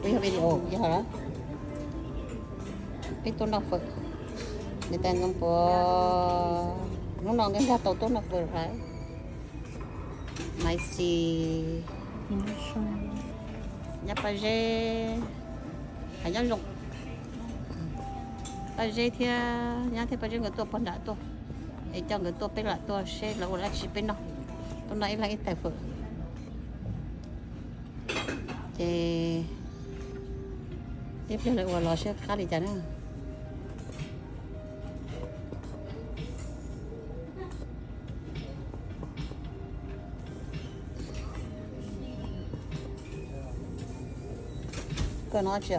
Yog video yog peb tuaj noj fawm, niam tais Ntxoov Puas hnub no nkag nkag tau tuaj noj fawm lawm. Maiv Xis, nyab Paj Zeb, hais nyob zoo, Paj Zeb thiab nyab thiab Paj Zeb nkawd tuaj pog nram tuaj, es coj nkawd tuaj peb lam tuaj seb lawv ua dab tsi peb noj, tuaj noj ib leeg ib tais fawm. Ces ib pliag lawv ua los seb qab li cas na. Koj no tsi?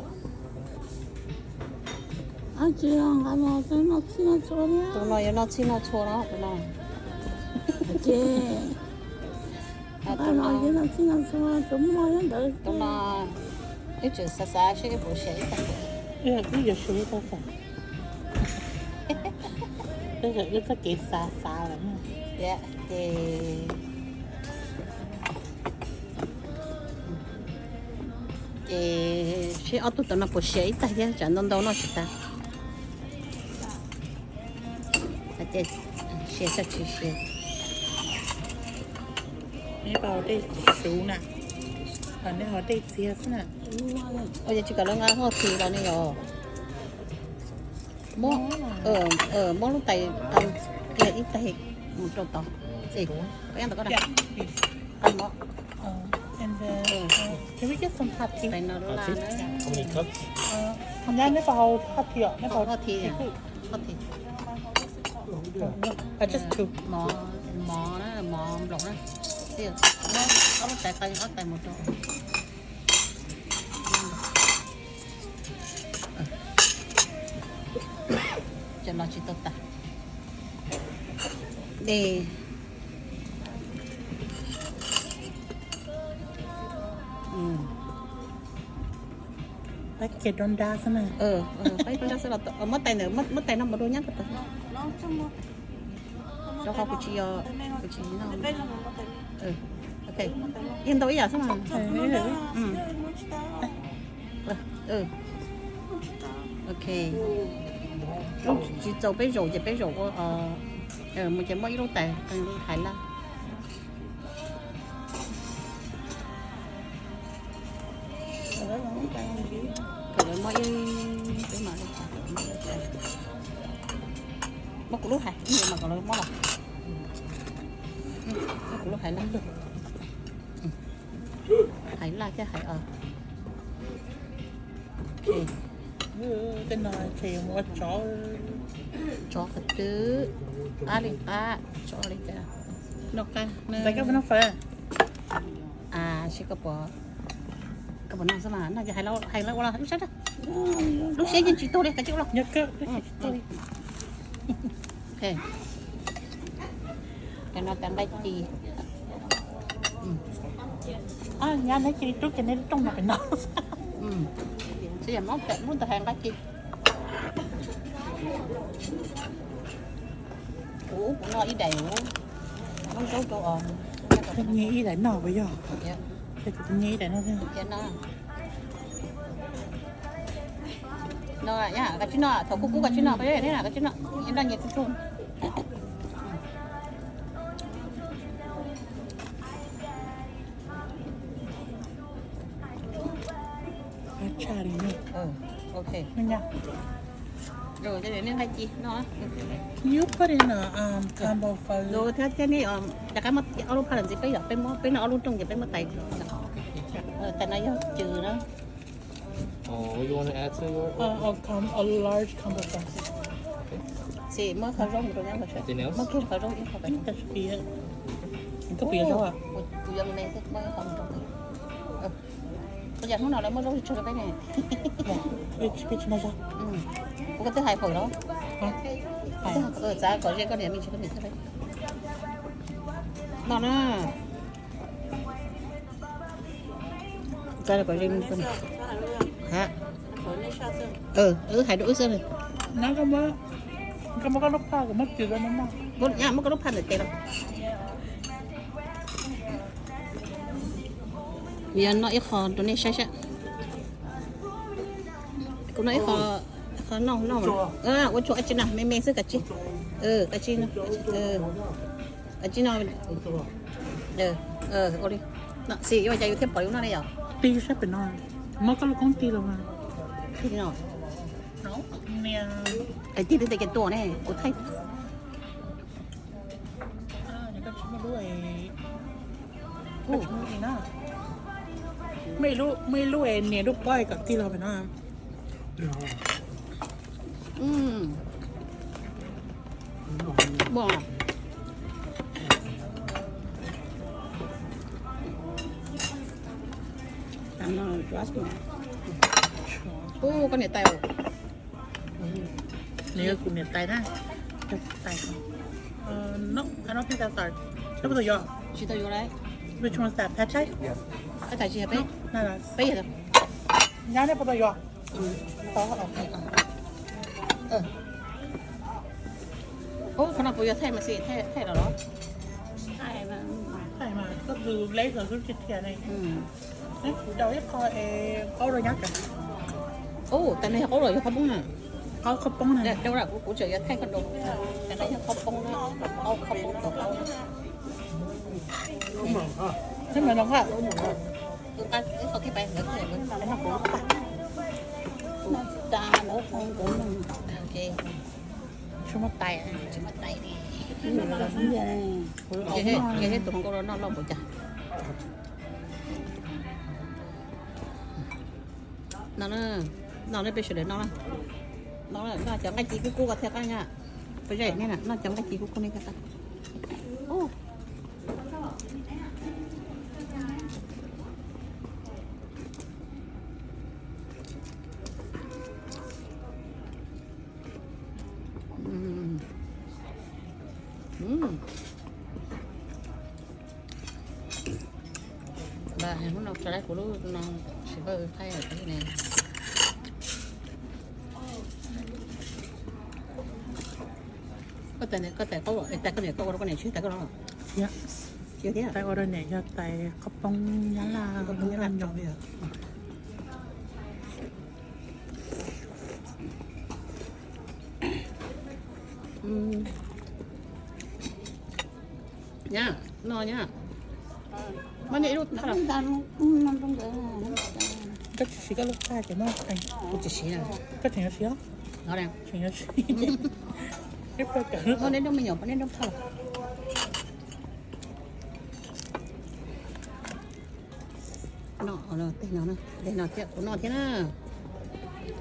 Tsis nqa los noj txhij noj txhua thiab. Tus no yuav noj txhij noj txhua no, tus no. Ces nqa los noj txhij noj txhua, tus muaj nyob ntawd. Tus no wb tseem xav xav seb wb puas siav ib tag. Wb yuav siav ib tag xav. Wb txoj kev xav xav lawm. Ces, ces seb ob tug tom no puas siav ib tag thiab, tsam ntau ntau noj tsis tas. Siav tsis siav. Neb pab haus dej suv na, ho nej haus dej txiag xwb na. Ua cas tsis kom lawv nqa hot tea los ne yom? Muab, muab lub tais ib tais mus rau tod. Koj ib ntawd koj da. Tais no lub laj na. Neb pab haus hot tea, neb pab haus hot tea. Just two. Mov, mov na, mov nploos na. Ob lub tais qee ob tais mus rau. Cov no tsis tau tas. Dej. Pab kiag rau nrab xwb na. Pab rau nrab xwb los muab tais ntawd, muab tais no mus rau nyab ko tas. Rau qhov kuv tsis, kuv tsis noj. Ok, yeej ntau ib yam xwb mas. Ok, lub tsis txaus peb zaum ces peb zaum ua, mus ces muab ib lub tais hais laj. Kom lawv muab ib, muab kuv lub hais, mas kom lawv muab los. Muab kuv lub hais laj. Hais laj thiab hais os. Tej no ces mus ua tsov. Tsov qhov twg? Qab li qab, tsov li cas? Noj qab. Ntawd koj puas noj fawm? Seb koj puas, koj puas noj xwb mas, noj ces hais lawv ua los lub sab. Lub siab yeej tsis tuag li, kav tsij ua los. Cov no tas nqaij ci. Nyab neb cia li rub kiag neb lub rooj no pem no. Tsis yog, muab ntawd hais nqaij ci. Kuv, kuv noj ib daim, muab zaub rau os. Nyiag ib daim noj puas yog? Kuv nyiag ib daim noj. No, koj tsis noj, thaum kub kub koj tsis noj, koj tsis noj, noj nyias tug tug. Tshaj li ne. Ok. Noj nyias. Nqaij ci no. You put in a, um, combo fawm. Thiab thiab ne, rov qab muab ob lub phaj lam ntxiv peb yom, peb muab, peb noj ob lub rooj ces peb muab tais. Tais no yog cws na. Oh, what you want to add to your? Uh, a com-, a large combo sauce. Okay. Xij, muab qhov zaub mus rau nyab. Anything else? Muab kiag qhov zaub ib qho. Koj puas yuav zaub? Kuv yuav me me xwb, muab ib qho mus rau. Ua cas hnub no lawv muab zaub tsawg rau peb ne? Peb tsis muaj zaub. Ua koj twb hais fawm los? Txav kom ze koj niam me ntsis koj niam thiab peb. No na. Txav kom ze me ntsis. Ha. Wb hais rau wb xwb. Muab koj lub phaj ntawm tes los. Yog noj ib qho rau nej saib saib. Kuv noj ib qho, qho noj noj. Ua tsuag ua tsi na, me me xwb kav tsij. Kav tsij no, kav tsij no. Ua li. Xij yuav cas yus thiaj pom yus noj ne yom? Tig sab pem no, muab koj lub koob tig los mas. Tig no. Tig tig tig tig tua ne, kuv thaij. Muaj ib lub, muaj ib lub es nias lub pob es kom tig los pem no. Ub, koj niam tais. Nws yog kuv niam tais na. Yog tais. No, I don't think that's ours. Neb puas tau yuav? Tsis tau yuav lawm. Which one's that? Pad Thai? Pad Thai tsis yog peb. Peb yog. Nyab, neb puas tau yuav? Ub, qhov no puas yog thaij mas xij, thaij los los? Thaij mas, koj tus leb xwb tsis qhia ne. Neb kuv rau ib qho es qaub rau nyab kawm. Ub, tas no yog qaub los yog qhov poob na? Qaub qhov poob na. Kuv tseem yuav thaij koj rau. Tas no yog qhov poob na, qaub qhov poob tau qaub. Neb mas no qab. Ib qho thiab pais lawv thiaj lawv. Tsis muaj tais, tsis muaj tais li. Yog thiab tus hluas nkauj no noj loj npaum cas. No, no, peb sawv daws noj, noj cov nqaij ci kub kub ko thiaj qab nyab. Peb zej ne, noj cov nqaij ci kub kub ne thiaj qab. Hnub no tso lawm kuv lub no, sim pab thaij ne. Koj tais, koj tais qaub, tais koj niam, koj ua rau koj niam, tsis tais koj los? Tais ua rau niam yog tais qhov poob nyab laj, qhov poob nyab laj nyob. Nyab, no nyab. Muab nej ib lub thaj los. Koj tsis siv koj lub thaj ces muab, kuv tsis siv na. Koj tseem yuav siv os? Tseem yuav siv. Muab neb lub me nyuam, muab neb lub thaj los. No, tej no, tej no thiab, kuv noj thiab na.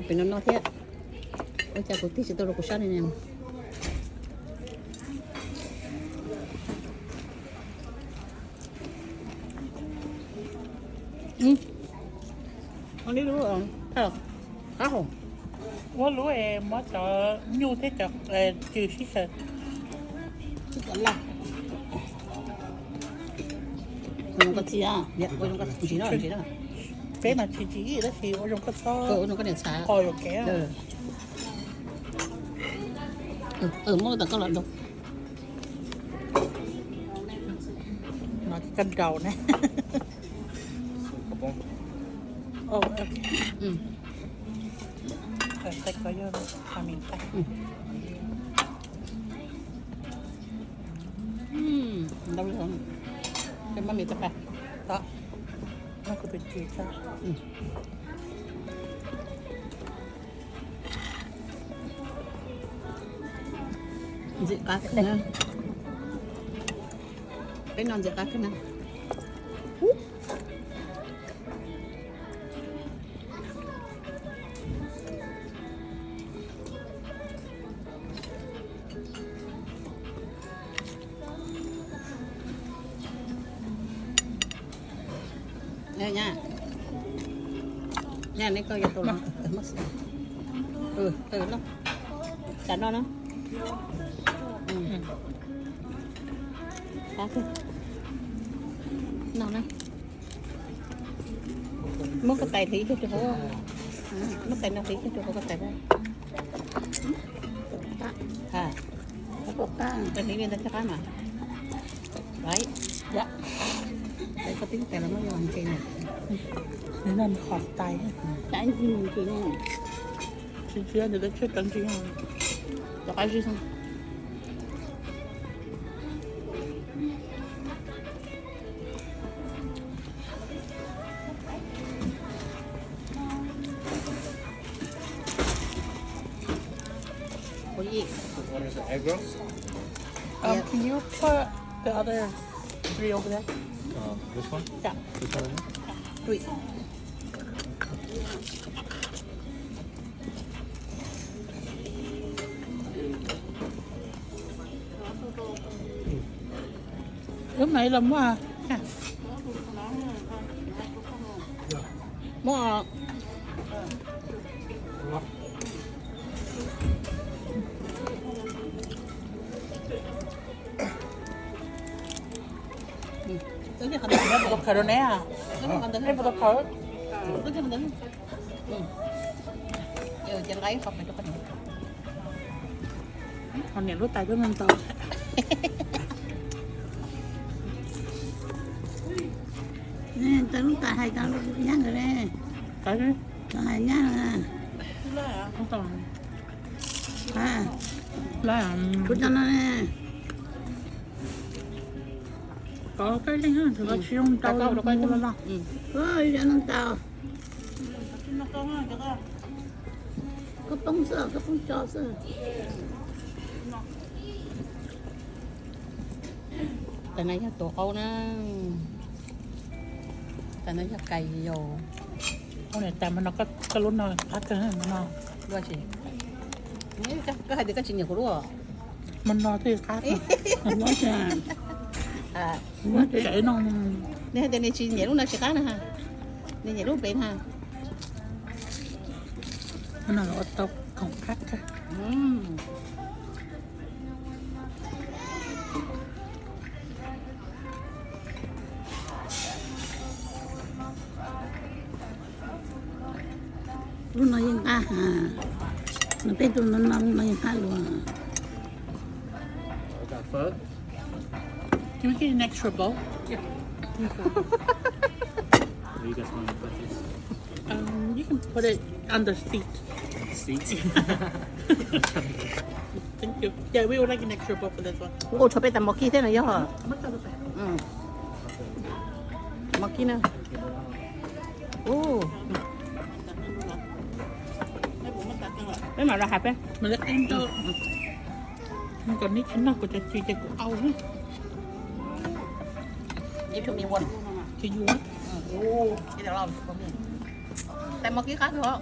Pem no noj thiab. Ua cas kuv tig tsis tau rau kuv sab li ne. Ua lub, qab hau. Ua lub es muab cov nyuj thiab cov cw sib xyaw. Ua zoo koj txiv, ua zoo koj txiv no. Peb mas tsis tsim ib tab sis ua zoo koj txhob, ua zoo koj niam txhav qos yuam kev. Muab tau koj los rau. No ces koj nraus ne. Ntau li, peb maj mis tau pas. Kuv tus cw tso. Ntxim qab kawg na. Peb no ntxim qab kawg na. Nyab, nyab, neb koj yuav tau los? Tsam no na. No na. Muab koj tais hliv kiag rau hauv. Muab tais no hliv kiag rau hauv koj tais. Tais hliv li ntawd thiaj qab mas. Tais koj tib tais los muab yog ntses na. Nws noj qhov tais. Tais ntses na. Ntsia ntawm teb chaws tawv ntsis, rov qab zib xwb. What do you eat? One is the egg rolls. Um, can you put the other three over there? Uh, this one? Yeah. This one? Three. Lub no los muaj. Muaj. Tus khaws rau neb. Neb puas tau khaws? Ho niam lub tais twb ntau. Tau lub tais hais tau nyab ntawd ne. Tau hais nyab. Kuv cov no ne. Kov kab leej, tsis zoo ntau los. Ua zoo ntau. Koj poob xwb, koj poob tso xwb. Tais no yog tus qaub na. Tais no yog kais yaus. Tais mas no, koj lub no qab kawg no. Koj hais tias koj tsis nyiam kuv lub. Mas no twb qab. Tsev no. Nws hais tias nws tsis nyiam lub no tsis qab na. Nws nyiam lub pem na. No los tau khoom qab kawg. Lub no yeej qab ha. Nws peb tus no no lub no yeej qab luaj. Can we get an extra bowl? Yeah. Where you guys want to put this? Um, you can put it on the seat. On the seat? Thank you. Yeah, we would like an extra bowl for this one. Ua tshuav peb tais mos kib thiab no yog. Mos kib na. Peb mam los hais peb. Kom neb tsis noj kuv cov txiv ces kuv au. Tsis yuav. Tais mos kib qab kawg.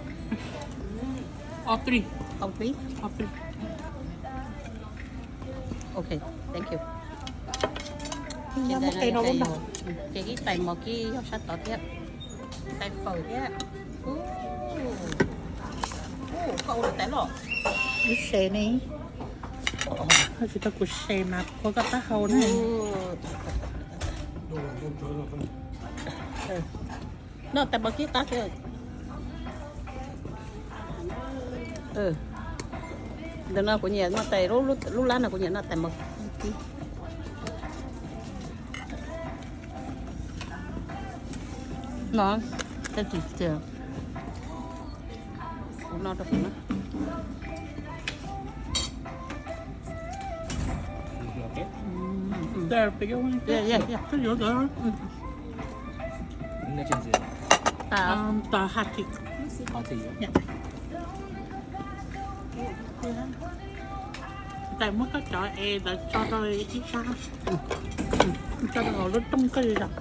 All three. All three? All three. Ok, thank you. Ces ib tais mos kib yog sab tod thiab. Tais fawm thiab. Koj ua lawv tais loj. Ib se ne. Koj tsis tau kuv se mas khuv koj taub hau ne. No tais mos kib qab thiab. Ntawm no kuv nyiam noj tais, lub lab no kuv nyiam noj tais mos kib. No, tais tsis tiag. Kuv no rau kuv na. Twb yuav ntawd. Tais hot cakes. Tais muab koj cov es lawv tso rau ib sab, tso rau hauv lub rooj koj zom.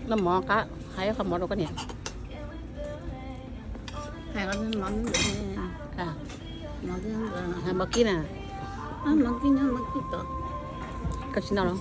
Noj mov qab, hais qhov mov rau koj niam. Hais mov kib na. Mov kib nyob mov kib tod. Koj tsis noj los?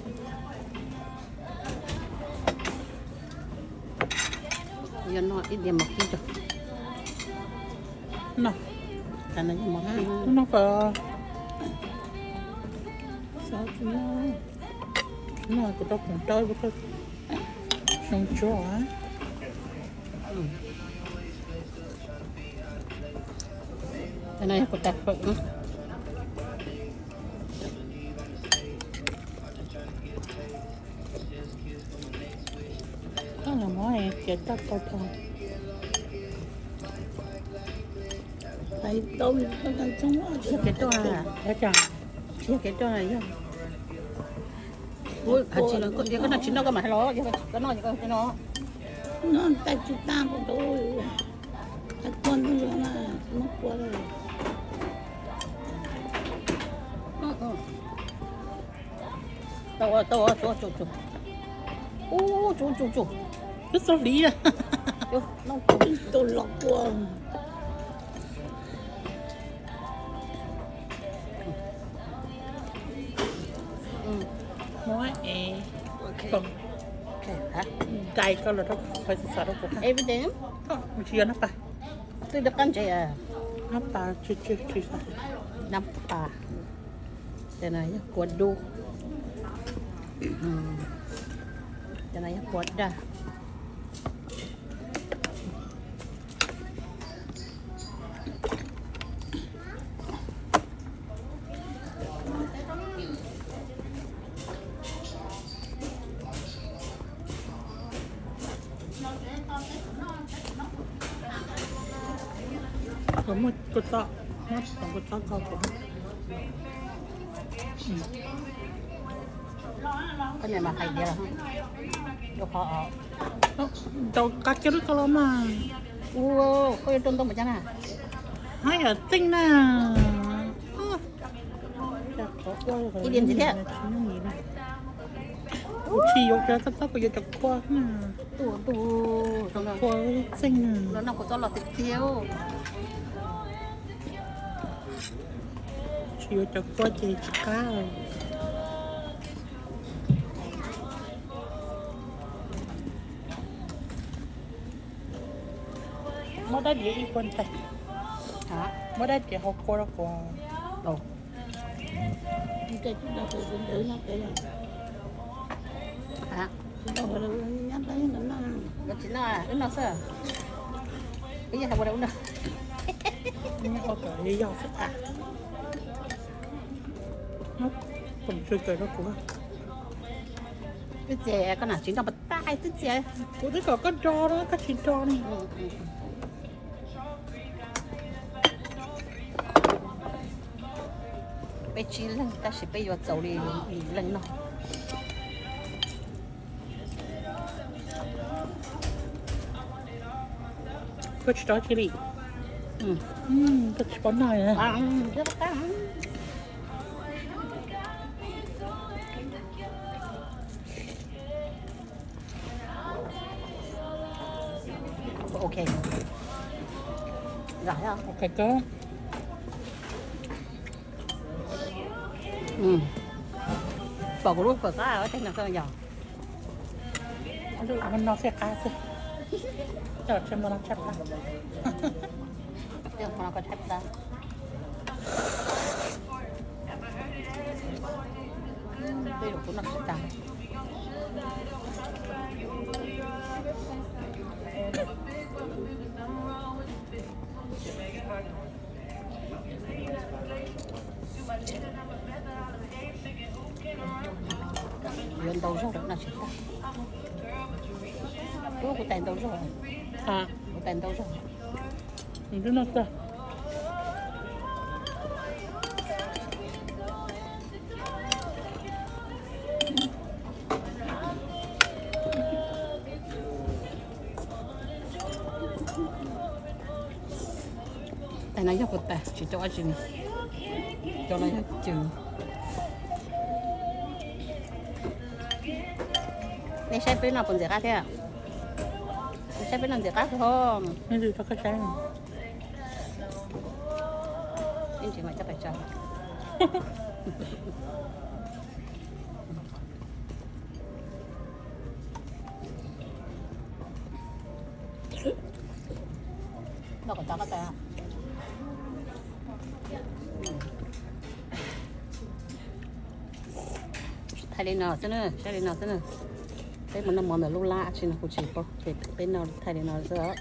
Yog no ib diav mov kib rau. No, no kom, no kuv rau khoom rau xyoo tsuag. Kuv tais fawm. Koj los muab kev toj tau tau. Tsis yog kev toj, tsis yog kev toj yog. Yog koj noj tsis noj koj mam hais los, yog koj noj ces koj no. No tais tsis tag npaum nkaus, tais kua ntxoog na, tsis muab kua li. Tau, tau, tsuav, tsuav, tsuav. Ub, tsuav, tsuav, tsuav. Twb txog hliv. Tau los kua. Muab es dais koj los rau qhov xav rau kuv. Tsis yog nab pas. Twb qab ntses. Nab pas tsis tsis tsis. Nab pas. Cov no yog kua dub. Cov no yog kua dag. Muaj kua txob, muab kua txob kho kuv. Koj niam mas hais tias rau qhov tau qab kiag lub koj los mas. Ua, koj yuav rau ntoo mas cas na? Hais yam txeej na. Ib diav ntxiv thiab. Kuv tsis yuav cov txob, kuv yuav cov kua. Kua txeej. Los noj kuv txob los tiag tiag. Tsis yuav cov kua ces tsis qab. Muab dab diav ib puag ntag. Muab dab diav hauv kua rau kuv. Tsis noj, wb noj xwb. Wb yeej hais ua rau wb noj. Yog xwb. Tus tsw kawg rau kuv. Twb txiav koj nam tsis noj pas tag twb txiav. Kuv twb kom koj do no koj tsis do ne. Peb tsib leeg tab sis peb yuav txaus li leej noj. Koj tsis do tsi li. Koj tsis paub noj. Ok. Ok kawg. Pom kuv lub pawg qab tej no yog. Lub no xwb qab xwb. Coj tsis muaj no tshaj plab. Tej no koj tshaj plab. Tej no kuv noj tsis tas. Yuav ntau zog lawm no tsis tas. Ub, kuv tais ntau zog. Kuv tais ntau zog. Tais no yog kuv tais tsis tau dab tsi. Cov no yog cw. Nej saib peb noj puas ntxim qab thiab? Nej saib peb noj ntxim qab kawg. Ib ntsis mam coj pais tso. Noj kom tau koj tais. Thaij li no xwb na, saib li no xwb na. Peb mus noj mov ntawm lub lab tsi no kuv tsis paub ces peb noj thaij li no xwb os.